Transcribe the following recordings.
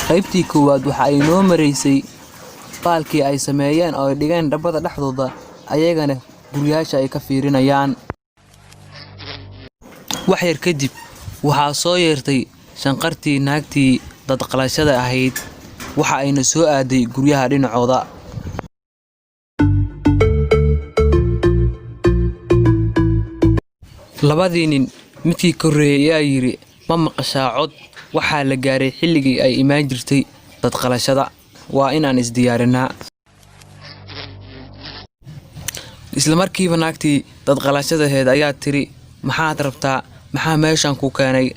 Qaybtii koowaad waxa ay noo maraysay baalkii ay sameeyeen oo ay dhigeen dhabbada dhexdooda, ayagana guryaasha ay ka fiirinayaan. Wax yar kadib waxaa soo yeertay shanqartii naagtii dadqalashada ahayd, waxa ayna soo aaday guryaha dhinacooda. Labadii nin midkii korreeyay ayaa yiri, ma maqashaa cod? Waxaa la gaaray xilligii ay imaan jirtay dadqalashada, waa inaan isdiyaarinaa. Isla markiiba naagtii dadqalashada ahayd ayaa tiri, maxaad rabtaa? Maxaa meeshan ku keenay?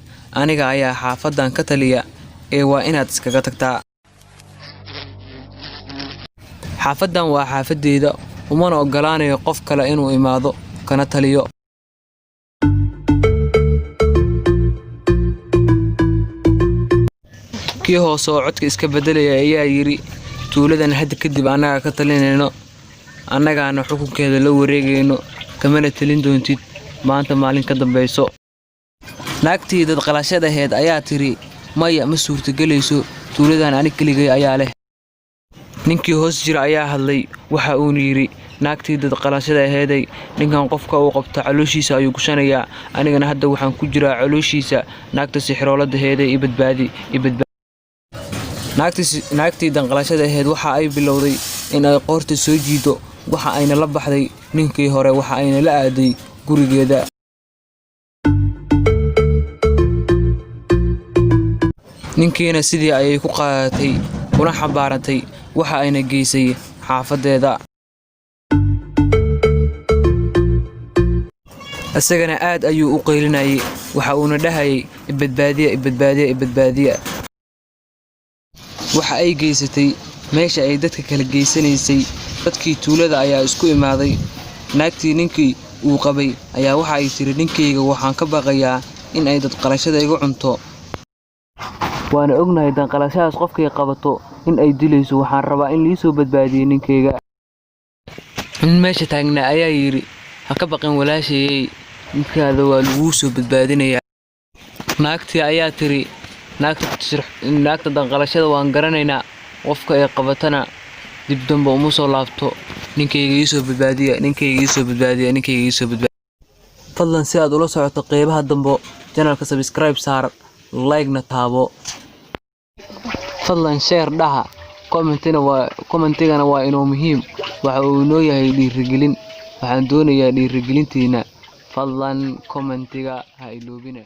Aniga ayaa xaafadan ka taliya ee waa inaad iskaga tagtaa. Xaafadan waa xaafadeyda, umana ogolaanayo qof kale inuu imaado kana taliyo. Kii hoose oo codka iska bedelaya ayaa yiri, tuuladan hadda kadib annaga ka talinayno, annagaana xukunkeeda la wareegayno, kamana talin doontid maanta maalin ka dambayso. Naagtii dadqalashada ahayd ayaa tiri, maya, ma suurtagelayso, tuuladan anig keligay ayaa leh. Ninkii hoos jira ayaa hadlay, waxa uuna yiri, naagtii dadqalashada aheeday, ninkan qofka uu qabto calooshiisa ayuu gushanayaa, anigana hadda waxaan ku jiraa calooshiisa, naagta sixiroolada aheeday, i badbaadi, i badbaadi. Naagtii danqalashada ahayd waxa ay bilowday in ay qoorta soo jiido, waxa ayna la baxday ninkii hore, waxa ayna la aaday gurigeeda. Ninkiina sidii ayay ku qaadatay kuna xambaarantay, waxa ayna geysay xaafadeeda. Isagana aad ayuu u qaylinayay, waxa uuna dhahayay, ibadbaadiya, ibadbaadiya, ibadbaadiya. Waxa ay geysatay meesha ay dadka kala geysanaysay. Dadkii tuulada ayaa isku imaaday. Naagtii ninkii uu qabay ayaa waxa ay tiri, ninkayga waxaan ka baqayaa in ay dadqalashada igu cunto. Waana ognahay danqalashadaas qofkay qabato in ay dilayso, waxaan rabaa in liisoo badbaadiyo ninkayga. Nin meesha taagnaa ayaa yiri, ha ka baqin walaashayey, ninkaada waa laguu soo badbaadinayaa. Naagtii ayaa tiri, naagta danqalashada waan garanaynaa, qofka ay qabatana dib dambe uma soo laabto, ninkayga ii soo badbaadiya, ninkayga ii soo badbaadiya, ninkayga ii soo badbaadiya. Fadlan si aad ula socoto qeybaha dambe, channelka subscribe saar, like-na taabo. Fadlan share dhaha, commentigana waa inoo muhiim, waxa uu inoo yahay dhiirigelin. Waxaan doonayaa dhiirigelintiina. Fadlan commentiga ha iloobina.